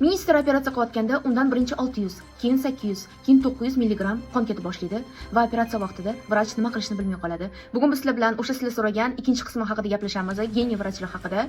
Ministr operatsiya qilayotganda undan birinchi 600, keyin 800, keyin 900 milligramm qon ketib boshlaydi va operatsiya vaqtida vrach nima qilishni bilmay qoladi. Bugun biz sizlar bilan o'sha sizlar so'ragan ikkinchi qismi haqida gaplashamiz, гений vrachlar haqida.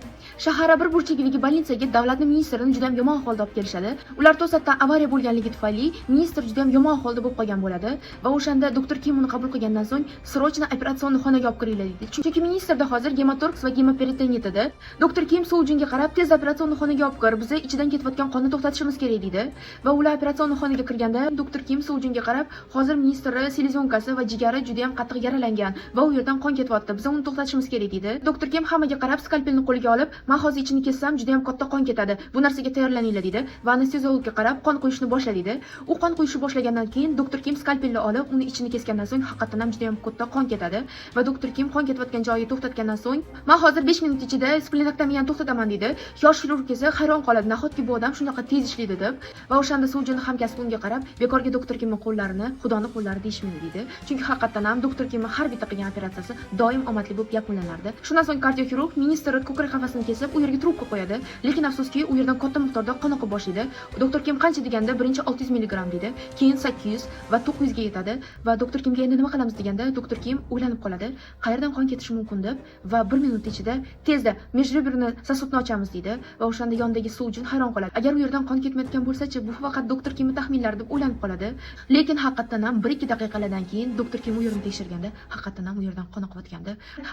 Shahar bir burchagidagi больница ga davlatni ministrini juda ham yomon holda olib kelishadi. Ular to'satdan avariya bo'lganligi tufayli ministr juda ham yomon holda bo'lib qolgan bo'ladi va o'shanda doktor Kim uni qabul qilgandan so'ng, "Срочно операционный xonaga olib kiringlar", deydi. Chunki ministrda hozir gemotoraks va gemoperitonit edi. Doktor Kim Soujinga qarab, "Tez операционный xonaga olib kir, biza ichidan ketayotgan qonni to'xtatishimiz kerak", deydi. Va ular операционный xonaga kirganda doktor Kim Soujinga qarab, "Hozir ministrni селезёнка si va jigari juda ham qattiq yaralangan va u yerdan qon ketyapti. Biz uni to'xtatishimiz kerak", deydi. Doktor Kim hammaga qarab, skalpelni qo'liga olib, "Men hozir ichini kessam, juda ham katta qon ketadi. Bu narsaga tayyorlaninglar", deydi. Va anesteziologga qarab, qon quyishni boshla, deydi. U qon quyishni boshlagandan keyin doktor Kim skalpelni olib, uni ichini kesgandan so'ng haqiqatdan ham juda ham katta qon ketadi. Va doktor Kim qon ketayotgan joyi to'xtatgandan so'ng, "Men hozir 5 minut ichida splenektomiyani to'xtataman", deydi. Yosh xirurg esa hayron qoladi, nahotki bu odam shunaqa tez ishlaydi deb. Va o'shanda Soujin hamkasbi unga qarab, "Bekorga doktor Kimni qo'llarini Xudoni qo'llari deyishmaydi", deydi. Chunki haqiqatdan ham doktor Kimni har bitta qilgan operatsiyasi doim omadli bo'lib yakunlanardi. Shundan so'ng kardioxirurg ministr ko'krak qafasini kesib, u yerga trubka qo'yadi. Lekin afsuski, u yerdan katta miqdorda qon oqib boshlaydi. Doktor Kim qancha deganda, birinchi 600 milligramm deydi, keyin 800 va 900 ga yetadi va doktor Kimga "Endi nima qilamiz?" deganda, doktor Kim o'ylanib qoladi, qayerdan qon ketishi mumkin deb va bir minut ichida, "Tezda межреберный сосуд ni ochamiz", deydi. Va o'shanda yonidagi Soujin hayron qoladi. Agar u yerdan qon ketmayotgan bo'lsa-chi, bu faqat doktor Kimni taxminlari deb o'ylanib qoladi. Lekin haqiqatdan ham 1-2 daqiqalardan keyin doktor Kim u yerni tekshirganda, haqiqatdan ham u yerdan qon oqayotgandi.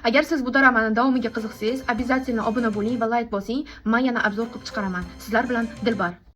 Agar siz bu doramani davomiga qiziqsangiz, обязательно obuna bo'ling va layk bosing. Men yana обзор qilib chiqaraman. Sizlar bilan Dilbar.